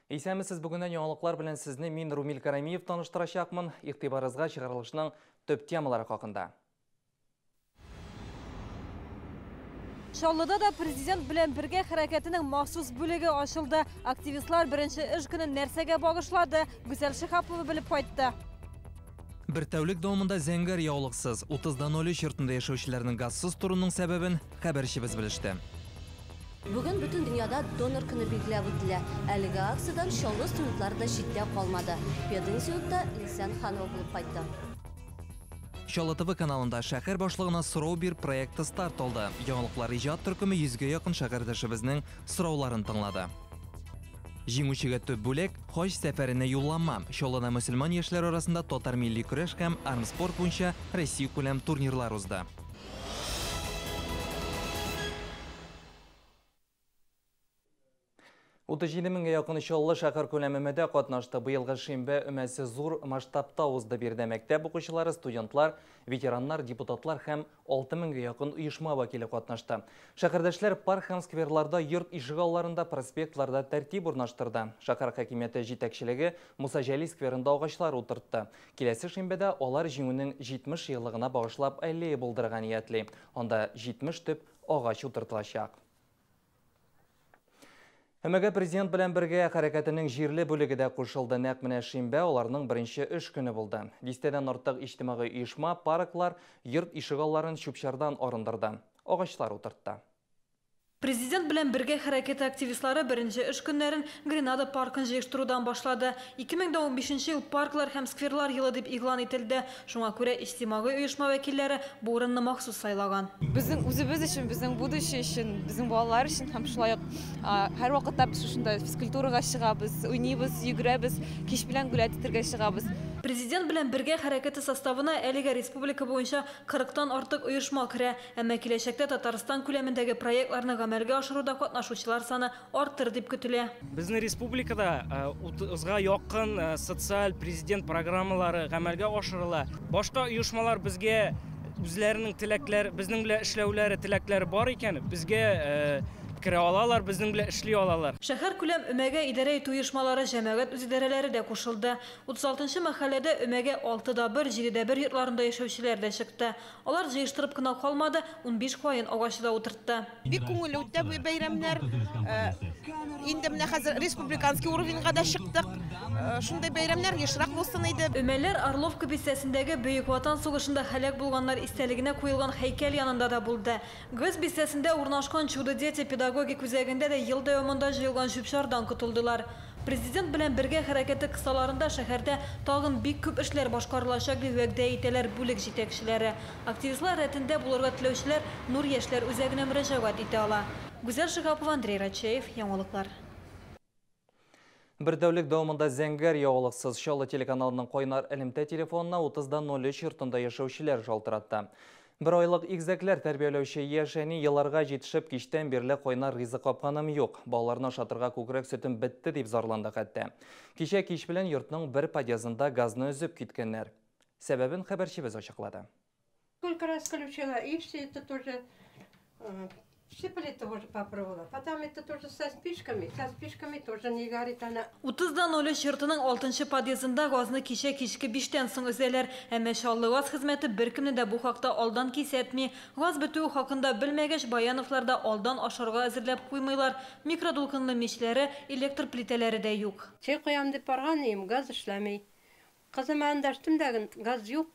Исәнмесез, бүгеннән яңалыклар белән сезне мин, Румил Карамиев, таныштырачакмын. Игътибарыгызга чыгарылышның төп темалары хакында. Чаллыда да президент белән бергә хәрәкәтенең махсус бүлеге ачылды. Активистлар беренче эш көнен нәрсәгә багышлады? Гүзәл Шиһапова белеп кайтты. Бер тәүлек дәвамында зәңгәр яулыксыз 30,03 йортында яшәүчеләрнең газсыз торуның сәбәбен хәбәрчебез белеште. Бүген бөтен дөньяда донор көне билгеләп үтелә. Әлеге акциядән Чаллы студентлары да читтә калмады. Пединститутта Лисян Ханова булып кайтты. Чаллы ТВ каналында шәһәр башлыгына сорау бир проекты старт алды. Яңалыклар иҗат төркеме 100гә якын шәһәрдәшебезнең сорауларын тыңлады. Җиңүчегә төп бүләк хаҗ сәфәренә юллама. Чаллыда мөселман яшьләре арасында татар милли көрәш һәм армспорт буенча Россия күләм турнирлар узды. 37 меңгә якын Чаллы шәһәр күләм өмәдә катнашты. Быелгы шимбә өмәсе зур масштабта узды. Биредә мәктәп укучылары, студентлар, ветераннар, депутатлар һәм 6 меңгә якын оешма вәкиле катнашты. Шәһәрдәшләр парк һәм скверларда, йорт ишегалларында, проспектларда тәртип урнаштырды. Шәһәр хакимияте җитәкчелеге Муса Җәлил скверында агачлар утыртты. Киләсе шимбәдә алар җиңүнең 70 еллыгына багышлап аллея булдырырга ниятли. Анда 70 төп агач утыртылачак. Өмәгә президент белән бергә хәрәкәтенең җирле бүлеге дә кушылды. Нәкъ менә шимбә аларның беренче эш көне булды. Дистәдән артык иҗтимагый оешма, парклар, йорт ишегалларын чүп-чардан арындырды. Агачлар утыртты. Президент белән бергә хәрәкәте активистлары беренче эш көннәрен Гренада паркын җыештырудан башлады. 2015 ел парклар һәм скверлар елы дип игълан ителде. Шуңа күрә иҗтимагый оешма вәкилләре бу урынны махсус сайлаган. Безнең үзебез өчен, безнең будущее өчен, безнең балалар өчен һәм шулай ук һәр вакытта без шушында физкультурага чыгабыз, уйныйбыз, йөгерәбез, кич белән гулять итәргә чыгабыз. Президент белән бергә хәрәкәте составына әлегә республика буенча 40-тан артык оешма керә. Әмма киләчәктә Татарстан күләмендәге проектларны гамәлгә ашыруда катнашучылар саны артыр дип көтелә. Безнең республикада 30-га якын социаль президент программалары гамәлгә ашырыла. Башка оешмалар безгә үзләренең теләкләре, безнең белән эшләүләре, теләкләре бар икән, безгә керә алалар, безнең белән эшли алалар. Шәһәр күләм өмәгә идарә итү оешмалары, җәмәгать үзидарәләре дә кушылды. 36 мәхәлләдә өмәгә 6-1, 7-1 йортларында яшәүчеләр дә чыкты. Алар җыештырып кына калмады, 15 каен агачы да утыртты. Бик күңелле үтте бу бәйрәмнәр. Инде менә хәзер республиканский уровеньга да чыктык. Шундый бәйрәмнәр ешрак булсын иде. Өмәләр Орловка бистәсендәге Бөек Ватан сугышында һәлак булганнар истәлегенә куелган һәйкәл янында да булды. ГЭС бистәсендә урнашкан Чудо дети педагогик үзәгендә дә ел дәвамында җыелган чүп-чардан котылдылар. Президент белән бергә хәрәкәте кысаларында шәһәрдә тагын бик күп эшләр башкарылачак дип вәгъдә итәләр бүлек җитәкчеләре. Активистлар рәтендә булырга теләүчеләр Нур яшьләр үзәгенә мөрәҗәгать итә ала. Гүзәл Шиһапова, Андрей Рачеев, яңалыклар. Бер тәүлек дәвамында зәңгәр яулыксыз Чаллы телеканалының кайнар элемтә телефонына 30,03 йортында яшәүчеләр шалтыратты. Бер айлык игезәкләр тәрбияләүче яшь әни еларга җитешеп кичтән бирле кайнар ризык капканым юк. Балаларны ашатырга күкрәк сөтем бетте дип зарланды хәтта. Кичә кич белән йортның бер подъездында газны өзеп киткәннәр. Сәбәбен хәбәрчебез ачыклады. Сколько раз включила, и все это тоже, все плиты уже попробовала. Потом это тоже со спичками тоже не горит она. 30,03 йортының 6 подъездында газны кичә кичке 5-тән соң өзәләр. Әмма Чаллы газ хезмәте беркемне дә бу хакта алдан кисәтми. Газ бетүе хакында белмәгәч, Баяновлар да алдан ашарга әзерләп куймыйлар. Микродулкынлы мичләре, электр плитәләре дә юк. Чәй куям дип барган идем, газ эшләми. Кызыма эндәштем дә, газ юк.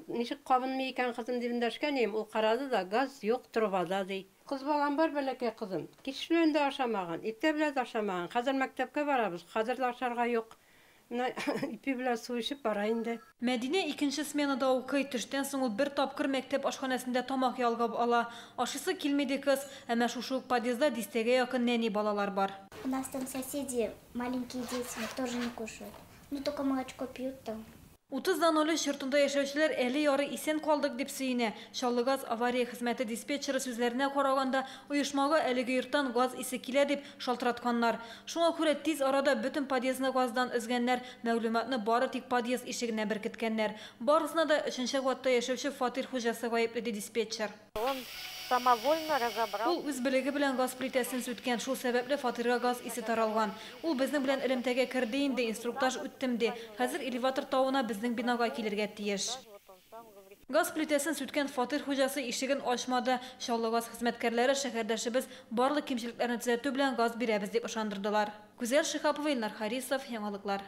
Ничек кабынмый икән кызым дип эндәшкән идем, ул карады да, газ юк трубада ди. Кыз балам бар, бәләкәй кызым. Кич белән дә ашамаган, иртә белән дә ашамаган. Хәзер мәктәпкә барабыз, хәзер дә ашарга юк. Менә ипи белән су эчеп бара инде. Мәдинә икенче сменада укый. Төштән соң ул бер тапкыр мәктәп ашханәсендә тамак ялгап ала. Ашыйсы килми ди кыз, әмма шушы ук подъездда дистәгә якын нәни балалар бар. У нас там соседи, маленькие дети, них тоже не кушают. Ну только молочко пьют там. 30,03 йортында яшәүчеләр әле ярый исән калдык дип сөенә. Чаллы газ авария хезмәте диспетчеры сүзләренә караганда, оешмага әлеге йорттан газ исе килә дип шалтыратканнар. Шуңа күрә тиз арада бөтен подъездны газдан өзгәннәр, мәгълүматны бары тик подъезд ишегенә беркеткәннәр. Барысына да 3-нче катта яшәүче фатир хуҗасы гаепле, ди диспетчер. Он Самовольно разобрал. Ул үз белеге белән газ плитәсен сүткән, шул сәбәпле фатирга газ исе таралган. Ул безнең белән элемтәгә керде инде, инструктаж үттем ди. Хәзер элеватор тавына безнең бинага килергә тиеш. Газ плитәсен сүткән фатир хуҗасы ишеген ачмады. Чаллы газ хезмәткәрләре шәһәрдәшебез барлык кимчелекләрне төзәтү белән газ бирәбез дип ышандырдылар. Гүзәл Шиһапова, Илнар Харисов, яңалыклар.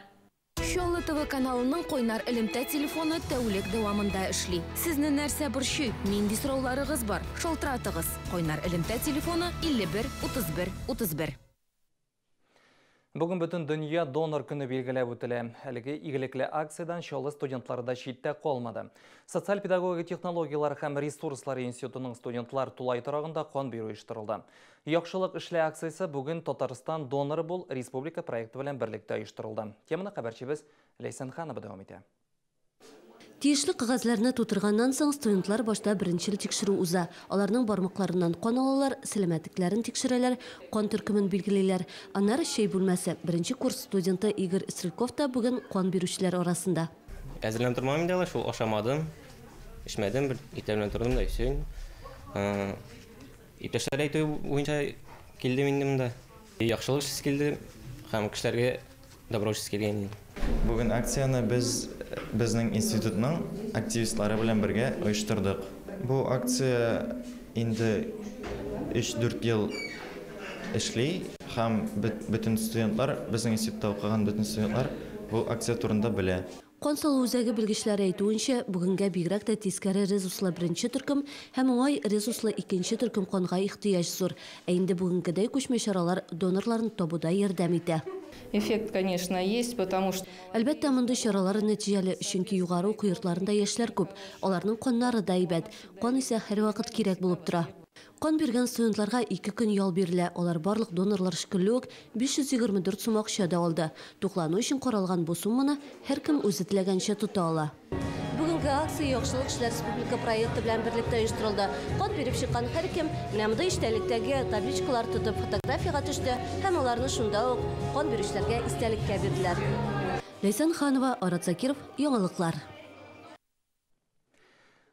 Чаллы ТВ каналының кайнар элемтә телефоны тәүлек дәвамында эшли. Сезне нәрсә борчый? Нинди сорауларыгыз бар? Шалтыратыгыз. Кайнар элемтә телефоны 51 31 31. Бүген бөтен дөнья донор көне билгеләп үтелә. Әлеге игелекле акциядән Чаллы студентлары да читтә калмады. Социаль педагогик технологияләр һәм ресурслар институтының студентлар тулай торагында кан бирү оештырылды. Яхшылык эшлә акциясе бүген Татарстан доноры бул республика проекты белән берлектә оештырылды. Теманы хәбәрчебез Ләйсән Ханова дәвам итә. Тиешле кәгазьләрне тутырганнан соң студентлар башта беренчел тикшерү уза. Аларның бармакларыннан кан алалар, сәламәтлекләрен тикшерәләр, кан төркемен билгелиләр. Аннары чәй бүлмәсе. Беренче курс студенты Игорь Стрелков та бүген кан бирүчеләр арасында. Әзерләнеп тормадым инде, шул ашамадым, эчмәдем, бер иртә белән тордым да все. Иптәшләр әйтүе буенча килдем инде монда. Яхшылык эшлисе килде һәм кешеләргә добро эшлисе килгән иде. Бүген акцияне без безнең институтның активистлары белән бергә оештырдык. Бу акция инде 3-4 ел эшли һәм бөтен студентлар, безнең институтта укыган бөтен студентлар бу акция турында белә. Кан салу үзәге белгечләре әйтүенчә, бүгенгә бигрәк тә тискәре резуслы беренче төркем һәм уңай резуслы икенче төркем канга ихтыяҗ зур. Ә инде бүгенгедәй күчмә чаралар донорларын табуда ярдәм итә. Эффект, конечно, есть, потому что... Әлбәттә, мондый чаралар нәтиҗәле, чөнки югары уку йортларында яшьләр күп, аларның каннары да әйбәт. Кан исә һәрвакыт кирәк булып тора. Кан биргән студентларга 2 көн ял бирелә. Алар барлык донорлар шикелле үк 524 сум акча да алды. Туклану өчен каралган бу сумманы һәркем үзе теләгәнчә тота ала. Бүгенге акция Яхшылык эшләр республика проекты белән берлектә оештырылды. Кан биреп чыккан һәркем менә монда истәлектәге табличкалар тотып фотографиягә төште һәм аларны шунда ук кан бирүчеләргә истәлеккә бирделәр. Ләйсән Ханова, Арат Закиров, яңалыклар.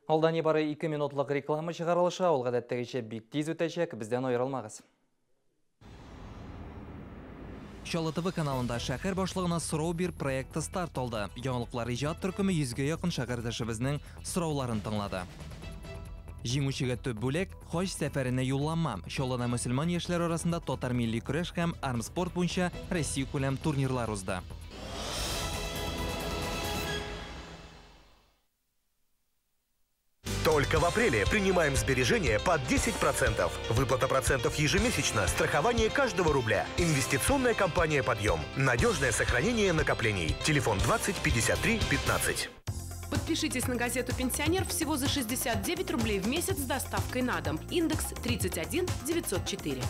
Алда нибары 2 минутлык реклама чыгарылышы, ул гадәттәгечә бик тиз үтәчәк, бездән аерылмагыз. Чаллы ТВ каналында шәһәр башлыгына сорау бир проекты старт алды. Яңалыклар иҗат төркеме 100гә якын шәһәрдәшебезнең сорауларын тыңлады. Җиңүчегә төп бүләк хаҗ сәфәренә юлланма. Чаллыда мөселман яшьләре арасында татар милли көрәш һәм армспорт буенча Россия күләм турнирлар узды. Только в апреле принимаем сбережения под 10%. Выплата процентов ежемесячно, страхование каждого рубля. Инвестиционная компания «Подъем». Надежное сохранение накоплений. Телефон 20 53 15. Подпишитесь на газету «Пенсионер» всего за 69 рублей в месяц с доставкой на дом. Индекс 31 904.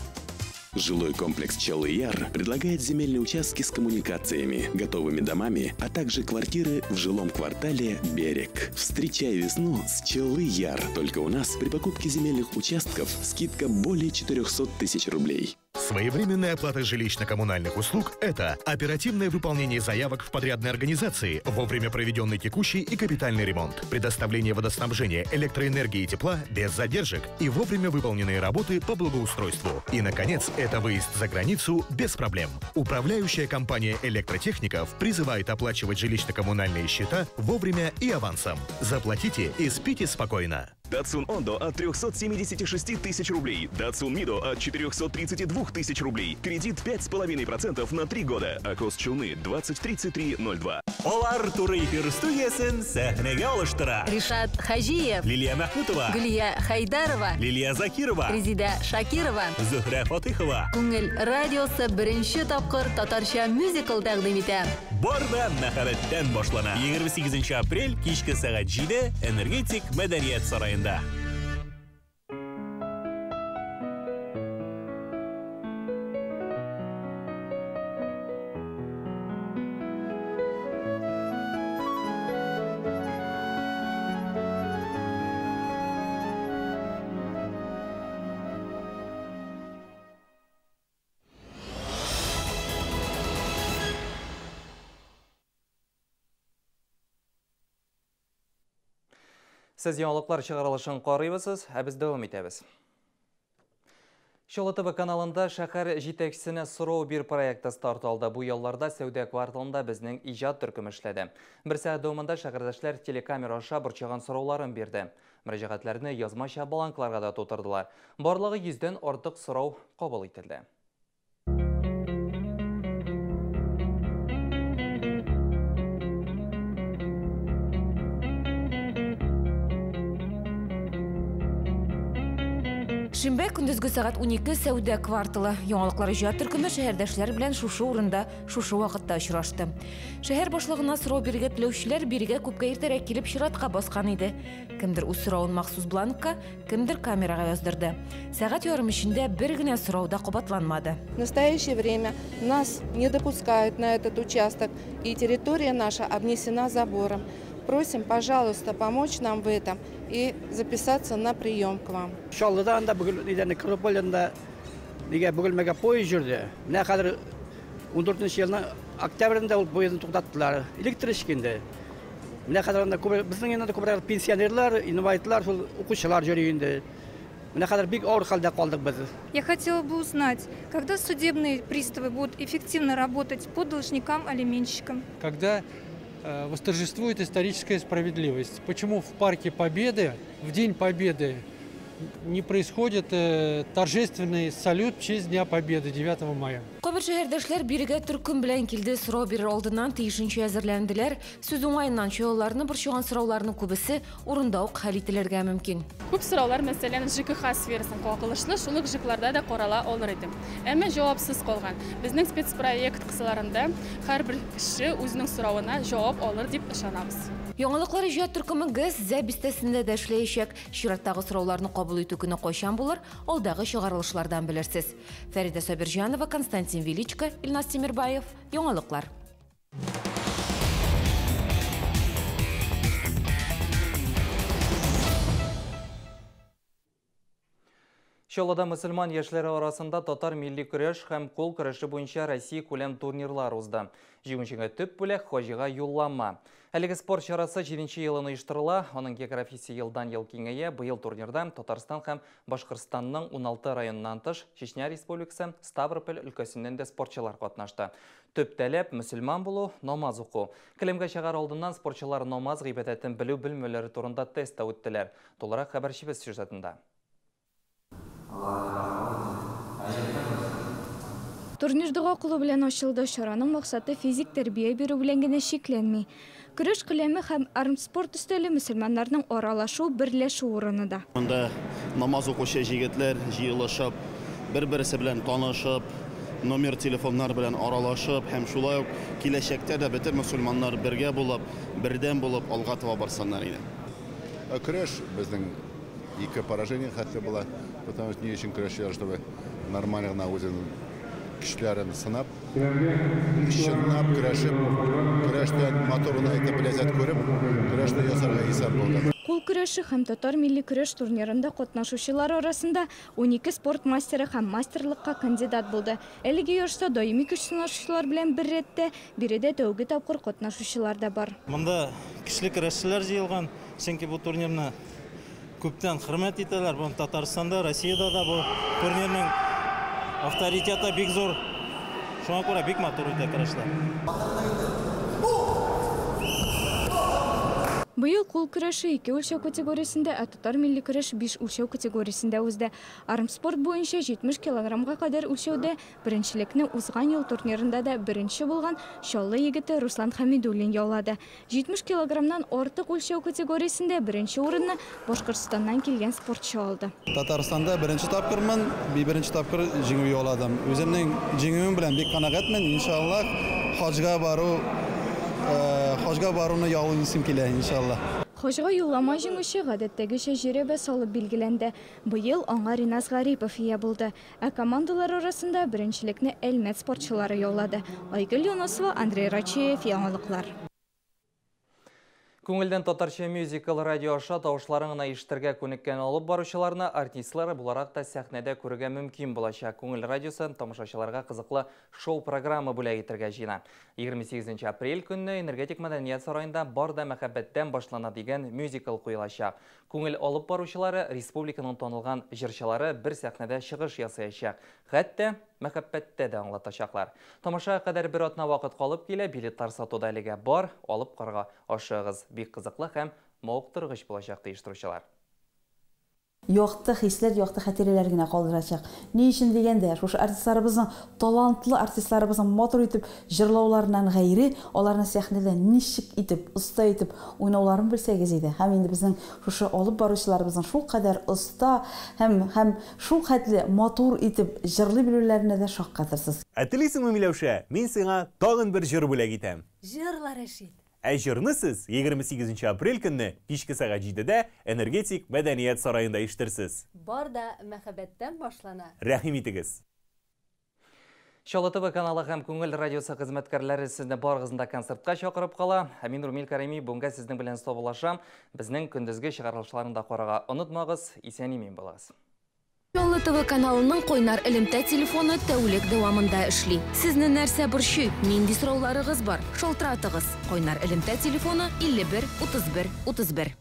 Жилой комплекс «Чаллы-Яр» предлагает земельные участки с коммуникациями, готовыми домами, а также квартиры в жилом квартале «Берег». Встречай весну с «Чаллы-Яр». Только у нас при покупке земельных участков скидка более 400 тысяч рублей. Своевременная оплата жилищно-коммунальных услуг – это оперативное выполнение заявок в подрядной организации, вовремя проведенный текущий и капитальный ремонт, предоставление водоснабжения, электроэнергии и тепла без задержек и вовремя выполненные работы по благоустройству. И, наконец, это выезд за границу без проблем. Управляющая компания электротехников призывает оплачивать жилищно-коммунальные счета вовремя и авансом. Заплатите и спите спокойно. Датсун Ондо от 376 тысяч рублей. Датсун Мидо от 432 тысяч рублей. Кредит 5,5% на 3 года. Акос Челны 203302. Алар туры эфир студиясен сәхнәгә алыштыра. Ришат Хаҗиев, Лилия Мәхмүтова, Гөлия Хайдарова, Лилия Закирова, Резидә Шакирова, Зөһрә Фатыйхова. Күңел радиосы беренче тапкыр татарча мюзикл тәкъдим итә. Бар да мәхәббәттән башлана. 28 апрель кичке сәгать 7 Энергетик мәдәният сараенда. Сез яңалыклар чыгарылышын карыйбыз, ә без дәвам итәбез. Чаллы ТВ каналында шәһәр җитәкчесенә сорау бир проекты старт алды. Бу ялларда сәүдә кварталында безнең иҗат төркеме эшләде. Бер сәгать дәвамында шәһәрдәшләр телекамера аша борчыган сорауларын бирде. Мөрәҗәгатьләрне язмача бланкларга да тутырдылар. Барлыгы 100дән артык сорау кабул ителде. Шимбә көндезге сәгать 12 сәүдә кварталы. Яңалыклар иҗат төркеме шәһәрдәшләр белән шушы урында, шушы вакытта очрашты. Шәһәр башлыгына сорау бирергә теләүчеләр бирегә күпкә иртәрәк килеп чиратка баскан иде. Кемдер үз соравын махсус бланкка, кемдер камерага яздырды. Сәгать ярым эчендә бер генә сорау да кабатланмады. В настоящее время нас не допускают на этот участок, и территория наша обнесена забором. Просим, пожалуйста, помочь нам в этом и записаться на прием к вам. Чаллыда анда бүген Некрополенда нигә Бөгелмәгә поезд йөрде. Менә хәзер 14 елның октябрендә ул поездны туктаттылар. Электричка инде. Менә хәзер анда күп безнең инде күбрәк пенсионерлар, инвалидлар, шул укучылар йөри инде. Менә хәзер бик авыр хәлдә калдык без. Я хотела бы узнать, когда судебные приставы будут эффективно работать по должникам-алименщикам? Когда восторжествует историческая справедливость. Почему в Парке Победы, в День Победы, не происходит торжественный салют в честь Дня Победы 9 мая? Кайбер шәһәрдәшләр бирегә төркем белән килде, сорау бирер алдыннан тиешенчә әзерләнделәр. Сүз уңаеннан чаллыларны борчыган сорауларның күбесе урында ук хәл ителергә мөмкин. Күп сораулар, мәсәлән, ЖКХ сферасына кагылышлы, шул ук ЖКларда да карала алыр иде. Әмма җавапсыз калган. Безнең спецпроект кысаларында һәрбер кеше үзенең соравына җавап алыр дип ышанабыз. Яңалыклар иҗат төркеме ГЭС бистәсендә дә эшләячәк. Чираттагы сорауларны кабул итү көне кайчан булыр, алдагы чыгарылышлардан белерсез. Фәридә Сабирҗанова, Константин Величко, Илназ Тимирбаев. Яңалыклар. Чаллыда мөселман яшьләре арасында татар милли көрәш һәм кул көрәше буенча Россия күләм турнирлар узды. Җиңүчегә төп бүләк хаҗига юллама. Әлеге спорт чарасы 7 елын оештырыла. Аның географиясе елдан-ел киңәя. Быел турнирда Татарстан һәм Башкортстанның 16 районыннан тыш Чечня Республикасы, Ставрополь өлкәсеннән дә спортчылар катнашты. Төп таләп мөселман булу, намаз уку. Келәмгә чыгар алдыннан спортчылар намаз гыйбадәтен белү-белмәүләре турында тест та үттеләр. Тулырак хәбәрчебез сюжетында. Турнир дога кылу белән ачылды. Чараның максаты физик тәрбия бирү белән генә чикләнми. Көрәш келәме һәм армспорт өстәле мөселманнарның аралашу, берләшү урыны да. Монда намаз укучы җегетләр җыелышып, бер-берсе белән танышып, номер телефоннар белән аралашып һәм шулай ук киләчәктә дә бөтен мөселманнар бергә булып, бердәм булып алга таба барсыннар иде. Көрәш безнең ике поражение хәтле була, потому что ни өчен көрәшәләр, чтобы нормально гына үзен көчләрен сынап, чынлап көрәшеп, көрәштән матурын әйтеп ләззәт күреп, көрәшне ясарга исәп булды. Кул көрәше һәм татар милли көрәш турнирында катнашучылар арасында 12 спорт мастеры һәм мастерлыкка кандидат булды. Әлеге ярышта даими көч сынашучылар белән бер рәттә биредә тәүге тапкыр катнашучылар да бар. Монда көчле көрәшчеләр җыелган, чөнки бу турнирны күптән хөрмәт итәләр. Бу Татарстанда, Россиядә дә бу турнирның авторитеты бик зур. Шуңа күрә бик матур үтә көрәшләр. Быел кул көрәше 2 үлчәү категориясендә, ә татар милли көрәш 5 үлчәү категориясендә узды. Армспорт буенча 70 килограммга кадәр үлчәүдә беренчелекне узган ел турнирында да беренче булган Чаллы егете Руслан Хамидуллин яулады. 70 килограммнан артык үлчәү категориясендә беренче урынны Башкортстаннан килгән спортчы алды. Татарстанда беренче тапкырмын, беренче тапкыр җиңү яуладым. Үземнең җиңүем белән бик канәгатьмен. Иншаллаһ, хаҗга баруны яулыйсым килә, иншаллаһ. Хаҗга юллама җиңүче гадәттәгечә жирәбә салып билгеләнде. Быел аңа Риназ Гарипов ия булды. Ә командалар арасында беренчелекне Әлмәт спортчылары яулады. Айгөл Юнусова, Андрей Рачеев, Яңалыклар. Күңелдән татарча мюзикл радио аша тавышларын гына ишетергә күнеккән алып баручыларны артистлар буларак та сәхнәдә күрергә мөмкин булачак. Күңел радиосы тамашачыларга кызыклы шоу-программа бүләк итәргә җыена. 28 апрель көнне Энергетик мәдәният сараенда Бар да мәхәббәттән башлана дигән мюзикл куелачак. Күңел алып баручылары республиканың танылган җырчылары бер сәхнәдә чыгыш ясаячак. Хәтта мәхәббәттә дә аңлатачаклар. Тамашага кадәр бер атна вакыт калып килә, билетлар сатуда әлегә бар, алып карга ашыгыгыз. Бик кызыклы һәм мавыктыргыч булачак оештыручылар. Якты хисләр, якты хатирәләр генә калдырачак. Ни өчен дигәндә, шушы артистларыбызның, талантлы артистларыбызның матур итеп җырлауларыннан гайре, аларны сәхнәдә ничек итеп, оста итеп уйнауларын белсәгез иде. Һәм инде безнең шушы алып баручыларыбызның шулкадәр оста һәм шул хәтле матур итеп җырлый белүләренә дә шаккатырсыз. Ә телисеңме, Миләүшә, мин сиңа тагын бер җыр бүләк итәм. Җырла, Рәшит. Ә җырны сез 28 апрель көнне кичке сәгать 7-дә Энергетик мәдәният сараенда ишетерсез. Бар да мәхәббәттән башлана. Рәхим итегез. Чаллы ТВ каналы һәм Күңел радиосы хезмәткәрләре сезне барыгызны да концертка чакырып кала. Ә мин Румил Карими бүгенгә сезнең белән саубуллашам. Безнең көндезге чыгарылышларын да карарга онытмагыз. Исән-имин булыгыз. Чаллы ТВ каналының кайнар элемтә телефоны тәүлек дәвамында эшли. Сезне нәрсә борчый? Нинди сорауларыгыз бар? Шалтыратыгыз. Кайнар элемтә телефоны 51 31 31.